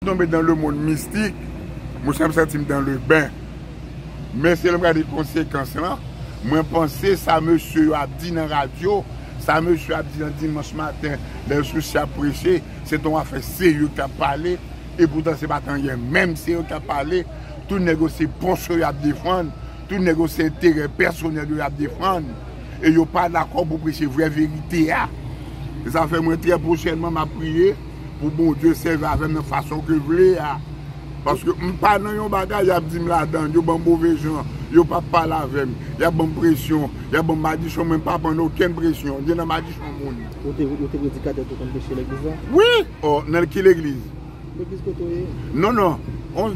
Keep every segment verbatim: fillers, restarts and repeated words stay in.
Tonbe dans le monde mystique, mwen sanm santi m dans le bain. Men se lè m gade konsekans lan, mwen panse sa mesye yo ap di nan radyo, sa mesye yo ap di nan dimanch maten, lè yo sou sè ap preche, se t on afè serye k ap pale, e poutan se pa t anyen menm serye k ap pale. Tout nèg yo se pòch yo y ap defann, tout nèg yo se enterè pèsonèl yo y ap defann, e yo pa dakò pou preche vrè verite a. E sa fè mwen trè pwochènman m ap priye pou Bondye sèvi avè m nan fason ke vle a. Paske m pa nan yon bagay y ap di m ladan, yo ban m move jan, yo p ap pale avè m, y ap ban m presyon, y ap ban m madichon, mwen m pa pran okenn presyon, m te nan madichon moun. Ou te, ou te predikatè, ou te konn preche legliz la? Wi! Oh, nan ki legliz? Legliz kote w ye? Non, non. On,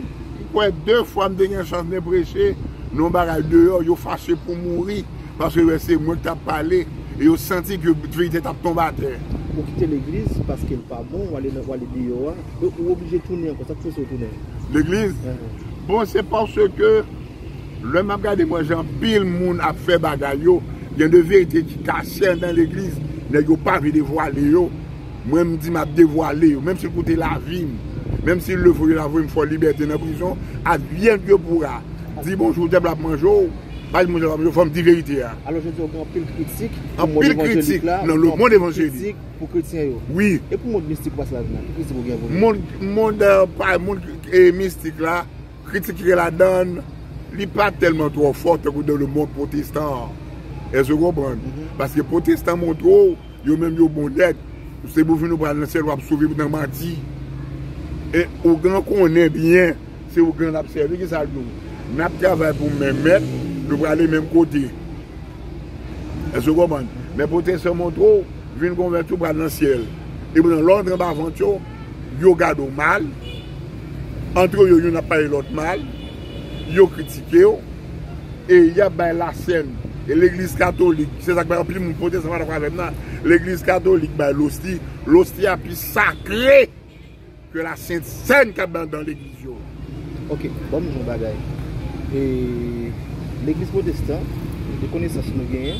kwè de fwa m te gen chans de preche nan yon bagay deyò, yo fache pou mouri. Paske yo wè se mwen ki t ap pale, e yo santi ke verite t ap tonbe atè. Ou kite legliz paske l pa bon, w ale nan, w ale deyò a. Donk, ou oblije tounen ankò. Sa k fòse w tounen? Legliz? Bon, se paske lè m ap gade mwen jan anpil moun ap fè bagay yo, gen de verite ki kache anndan legliz, nèg yo pa vle devwale yo. Mwen, m di m ap devwale yo, menm si l koute lavi m, menm si l leve yo la voye m fò libète nan prizon, advienne que pourra. Di bonjou, dyab la ap manje w, pa di bonjou, dyab la ap manje w, fò m di verite a. Alò, jodi a, ou gen anpil kritik pou mond evanjelik la, nan le monde évangélique, kritik pou kretyen yo. Wi. E pou mond mistik ou pase ladan la, ki kritik ou gen pou yo? Mond, mond, euh, pa, mond, eh, mistik la, kritik ki gen ladan l, li pa tèlman twò fò tankou dans le monde protestant an. Èske w konprann? Paske pwotestan montre w, yo menm yo bon nèt. Se pou fin ou pral nan syèl, w ap sove nan manti. E ougan konnen byen, se ougan l ap sèvi, ki sa l di w? N ap travay pou menm mèt, nou prale menm kote. Èske w konprann? Men pwotestan montre w, vin konvèti, w pral nan syèl. Epoutan, lè w antre anba vant yo, yo gade w mal, antre yo, youn ap pale lòt mal, yo kritike w, e y ap bay lasèn. E legliz katolik, se sa k bay anpil moun pwotestan pa dakò avè m nan, legliz katolik bay losti, losti a pi sakre ke la sent sèn k ap bay anndan legliz yo. Ok, ban m di w yon bagay. E, legliz pwotestan, de konesans nou genyen,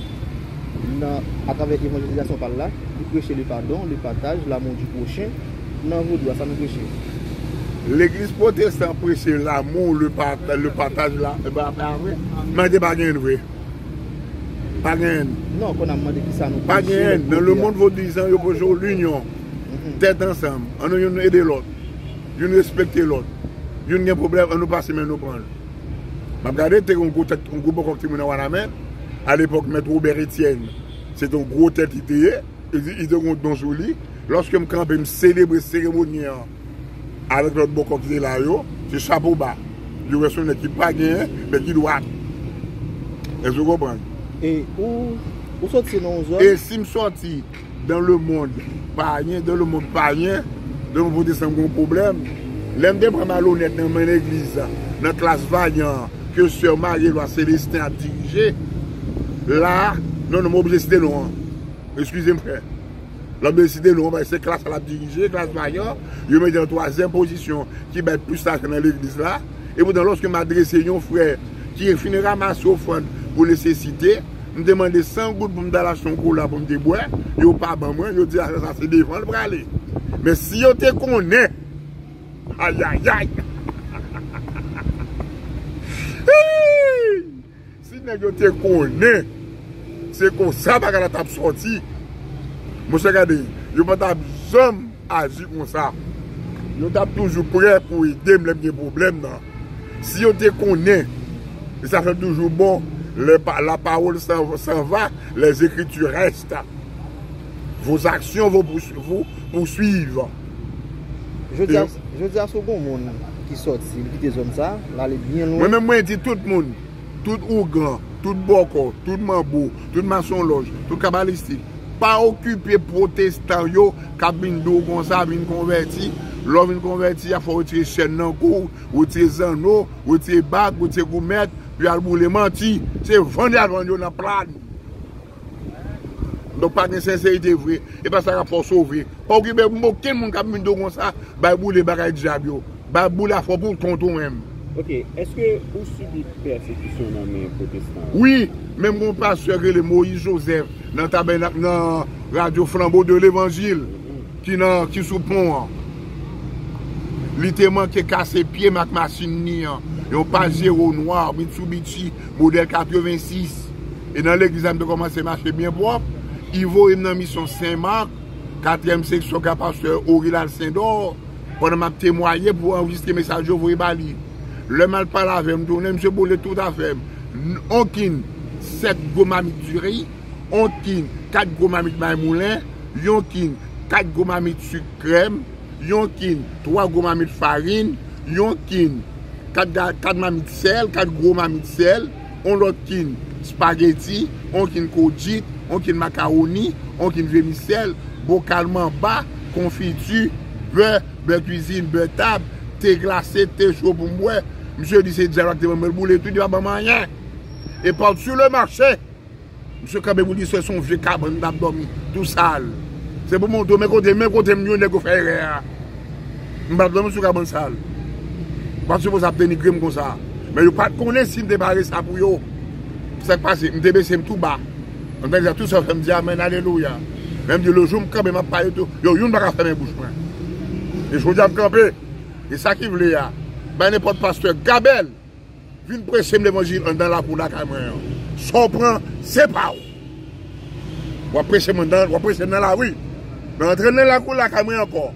nan, atravè evanjelizasyon pa l la, li preche le pardon, le partage, l'amour du prochain. Nan vodou a, sa nou preche? Legliz pwotestan preche l'amour, le pa-, le partage la, e pa, pa vre. Mande pa gen vre. Pa gen. Non, kounye a m mande ki sa nou preche. Pa gen. Nan le monde vodouizan, yo preche w linyon. Tèt ansanm. Ann nou youn ede lòt. Youn respekte lòt. Youn gen pwoblèm, ann nou pase men nou pran l. M ap gade, te gen yon gwo tèt, yon gwo bòkò ki te mouri nan Wanament. Alepòk, Mèt Wobè Etyèn, se te yon gwo tèt li te ye. Li, li te gen yon don sou li. Lòske m kanpe, m selebre seremoni an avèk lòt bòkò ki te la yo, se chapo ba. Yo wè se yon nèg ki pa genyen, men ki dwat. Èske w konprann? E ou, ou soti nan yon zòn? E si m sòti dans le monde payen, dans le monde payen, dans le monde pwotestan, m gen yon pwoblèm. Lè m te pran malonèt nan men legliz, nan klas vayan ke sè Marylois Célestin ap dirije, la, non, non, m oblije site non an. Eskize m, frè. L ap deside non, se klas la l ap dirije, klas vayan, yo mete l an twazyèm pozisyon ki bay plis lajan nan legliz la. Epoutan, lòske m adrese yon frè ki fin ranmase ofrann pou nesesite, m te mande san goud pou m t al achte yon kola pou m te bwè, yo pa ban mwen, yo di afè sa se devan l prale. Men si yo te konnen, ayayay! Si nèg yo te konnen se konsa bagay la t ap sòti, monchè, gade, yo pa t ap janm aji konsa. Yo t ap toujou prè pou ede m lè m gen pwoblèm nan. Si yo te konnen, e sa fè m toujou bon, lè pa, la parole s'en, s'en va, les écritures restent. Vos actions vos poursu-, vous poursuivent. Jodi a, jodi a, si w gen yon moun ki sòti, li kite zòn sa, l ale byen lwen. Mwen menm, mwen di tout moun, tout ougan, tout bòkò, tout manbo, tout masonlòj, tout kabalistik, pa okipe pwotestan yo k ap vin di w konsa, vin konvèti. Lè w vin konvèti, y a fò w retire chèn nan kou w, retire zanno, retire bag, retire goumèt, pou y al boule. Manti, se vann y al vann yo nan plàn. Donk, pa gen senserite vre. E pa sa k ap fè w sove. Pa okipe m okenn moun k ap vin di w konsa, bay boule bagay dyab yo. Bay boule afè w pou kont ou menm. Ok, èske ou sibi pèsekisyon nan men pwotestan yo? Wi, menm gen yon pastè ki rele Moïse Joseph nan tabènak, nan radyo Flambeau de l'Évangile, ki nan, ki sou pon an. Li te manke kase pye m ak machin li an. Yon Pajero nwa, Mitsubishi, modèl katrevensis. E nan legliz la, m te kòmanse mache byen pwòp. Li voye m nan misyon Sen Mak, katriyèm seksyon, ka pastè Orilal Sendor, pandan m ap temwaye pou anrejistre mesaj yo voye ba li. Lè m al pale avè l, m tounen, misye boule tout afè m. N-, on kin, sèt gwo mamit diri, on kin, kat gwo mamit may moulen, yon kin, kat gwo mamit sik krèm, yon kin, twa gwo mamit farin, yon kin, kat ga-, kat mamit sèl, kat gwo mamit sèl, on lòt kin, espageti, on kin kodjit, on kin makawoni, on kin vèmisèl, bokal manba, konfiti, bè, bè kwizin, bè tab, te glase, te cho pou m bwè. Misye di se dyab la ki te ban mwen l boule tou, li pa ban m anyen. E pa sou le mache. Misye kanpe pou li se yon vye kabann m t ap dòmi, tou sal. Se pou montre w, men kote, men kote m, yon nèg yo fè erè a. M p ap dòmi sou kabann sal. Yo pa t sipoze ap denigre m konsa. Men yo pa t konnen si m te pare sa pou yo. Sa k pase, m te bese m tou ba. Ann tande sa, tou sa fè m di amèn, alelouya. Men m di, le jou m kanpe, m ap pale tou, yo youn pa ka fèmen bouch mwen. E jodi a m kanpe. E sa ki vle a. Bay nenpòt pastè gabèl. Vin preche m levanjil anndan lakou lakay mwen an. Sa w pran, se pa w. W ap preche m anndan, w ap preche m nan lari. Men antre nan lakou lakay mwen ankò.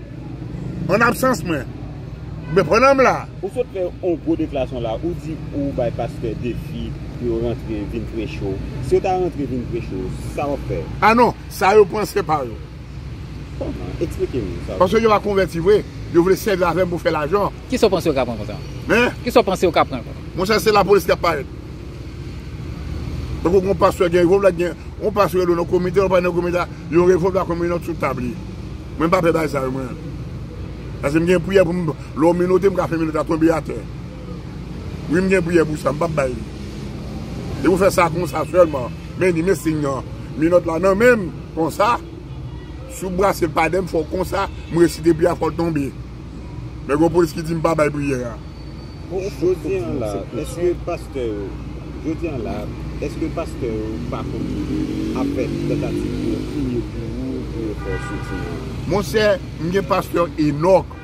An absans mwen. Men pandan m la. Ou sot fè yon gwo deklarasyon la, ou di ou bay pastè defi pou yo rantre vin preche w. Si yo ta rantre vin preche w, sa w ap fè? A non, sa yo pran se pa yo. Kòman? Eksplike m sa. Paske yo pa konvèti vre. Yo vle sèvi avè m pou fè lajan. Kisa w panse yo ka pran konsa? Hein? Kisa w panse yo ka pran konsa? Monchè, se lapolis k ap parèt. Tankou yon pastè gen revòlvè, gen yon pastè rele nan komite, yon pa nan komite, yon revòlvè konbine sou tab li. Mwen m pa pè bagay sa yo, mwen. Paske m gen priyè pou m, lè w menote, m ka fè menot la tonbe atè. Wi, m gen priyè pou sa, m p ap bay li. E pou fè sa konsa sèlman. Men li, men siy nan menot la nan men m, konsa. Si w brase l pa dèyè m, fò w konsa, m resite priyè a, fò l tonbe. Men gen yon polis ki di m pa bay priyè a. Jodi an la, èske pastè yo, jodi an la, èske pastè yo pa konn ap fè tantativ pou yo kriye pou ou, pou yo fè w soutyen an? Monchè, m gen pastè Enòk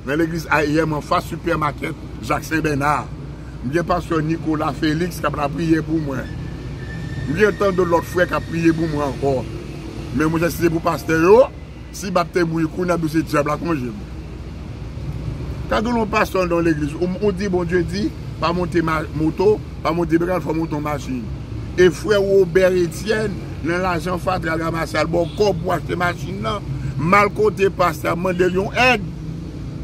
nan legliz A E M anfas sipèmakèt Jak Sen Bèna. M gen pastè Nicolas Félix k ap lapriyè pou mwen. M gen tann de lòt frè k ap priye pou mwen ankò. Men monchè, si se pou pastè yo, si m ap te mouri kounye a, m di se dyab la k wonje m. Ka gen yon pastè anndan yon legliz, ou, ou di Bondye di, pa monte ma-, moto, pa monte bègay, fò w monte yon machin. E frè Robert Etienne, nan lajan fatra, l al ranmase al ba w kòb pou achte machin nan, mal kote pastè a mande l yon èd.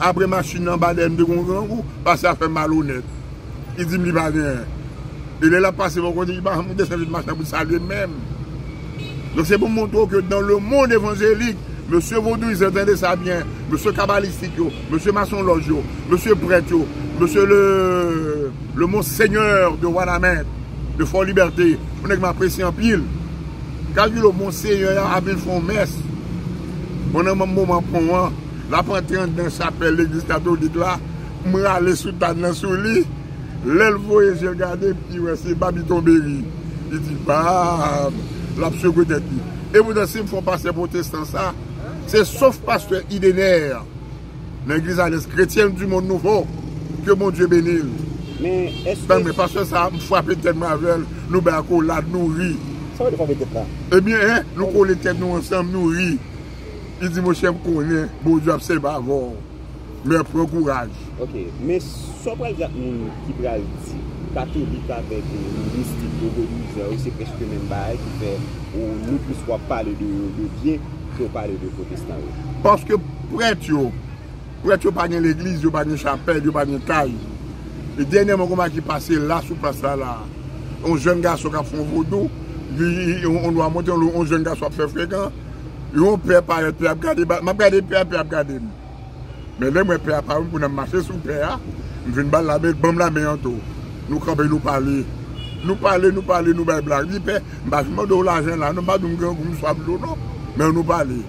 Apre machin nan ba dèyè m te gon grangou, pastè a fè malonèt. Li di m li pa genyen. E lè l ap pase bò kote, li pa janm desann vit machin nan pou l salye m menm. Donk se pou m montre w ke dans le monde évangélique, mesye vodouyizan, tande sa byen, mesye kabalistik yo, mesye masonlòj yo, mesye prèt yo, mesye le, le monseigneur de Wanament, de Fort Liberté, yon nèg m apresye anpil. Kalkile w, monseyè a ap vin fè yon mès. Bon, nan moman pon an, l ap antre anndan chapèl legliz katolik la, m rale soutàn nan sou li. Lè l voye je l gade m, li wè se Baby Tonberi. Li di, "Bab!" L ap sekwe tèt li. E poutan, si m fè yon pastè pwotestan sa, se sof pastè Idener nan Legliz Alyans Kretyèn di Mond Nouvo. Ke Bondye beni l. Men, èske... Tann mwen, pastè sa, m frape tèt mwen avè l, nou bay akolad, nou ri. Sa w di frape tèt la? Ebyen, en, nou kole tèt nou ansanm, nou ri. Li di, "Monchè, m konnen Bondye ap sèvi avè w. Men pran kouraj." Ok, men sa w pral di ak moun ki pral di katolik avèk, eh, mistik, vodouyizan yo, se prèske menm bagay ki fè ou, nou plis w ap pale de yo de byen ke w pale de pwotestan yo? Paske prèt yo, prèt yo pa gen legliz, yo pa gen chapèl, yo pa gen kay. E dènyèman, gon bagay ki pase la sou plas la, la. Yon jèn gason k ap fè yon vodou, li, li, yon, yon nwa monte, yon, yon jèn gason ap fè frekan. Yon pè parèt, pè ap gade, m ap gade pè a, pè ap gade m. Men lè m wè pè a pa wè m, kounye a m mache sou pè a, m vin ba l lamen, l ban m lamen an tou. Nou kanpe, nou pale. Nou pale, nou pale, nou bay blag. Li pè, m pa vin mande w lajan la, non, m pa di w m grangou, m swab dlo, non. Men nou pale.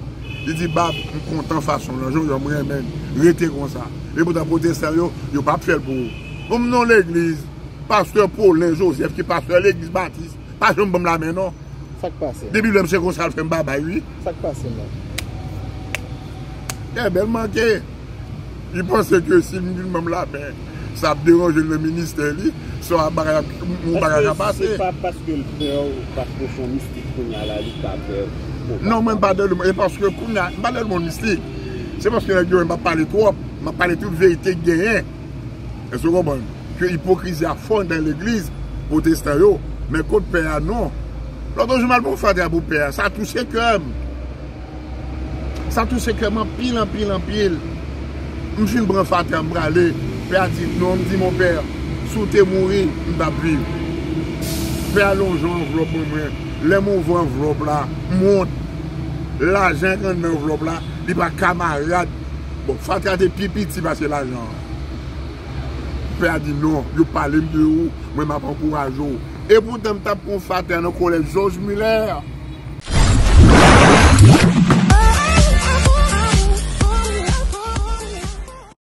Li di, "Bab, m kontan fason w lan, jan w ye a, m renmen l. Rete konsa." Epoutan pwotestan yo, yo p ap fè l pou ou. Bon, m nan legliz, pastè Paulin Joseph, ki pastè legliz batis, pa janm ban m lamen, non. Sa k pase? Depi lè m se konsa l fè m babay, wi. Sa k pase, non? Kè bèl manke. Li panse ke si l vin ban m lamen, sa ap deranje l nan ministè li, se yon bagay, yon bagay ka pase. Se pa paske l pè w, paske w se yon mistik kounye a la, li ka pè w. Non, mwen m pa de, e paske kounye a, m pa de moun mistik. Se paske nèg yo, m ap pale twòp, m ap pale tout verite k genyen. Èske w konprann? Ke ipokrizi a fò nan legliz pwotestan yo, men kot pè a non. Lòt jou m al pran fatra pou pè a, sa touche kè m. Sa touche kè m anpil, anpil, anpil. M fin pran fatra, m prale. Pè a di non, m di, mon pè, si w te mouri, m t ap viv. Pè a lonje yon anvlòp ban mwen. Lè m ouvri anvlòp la, m wont. Lajan k anndan anvlòp la, li pa kamarad. Bon, fatra te pi piti pase lajan an. Pè a di non, yo pale m de ou, mwen m ap ankouraje w. E poutan m t ap pran fatra nan kolèj George Muller.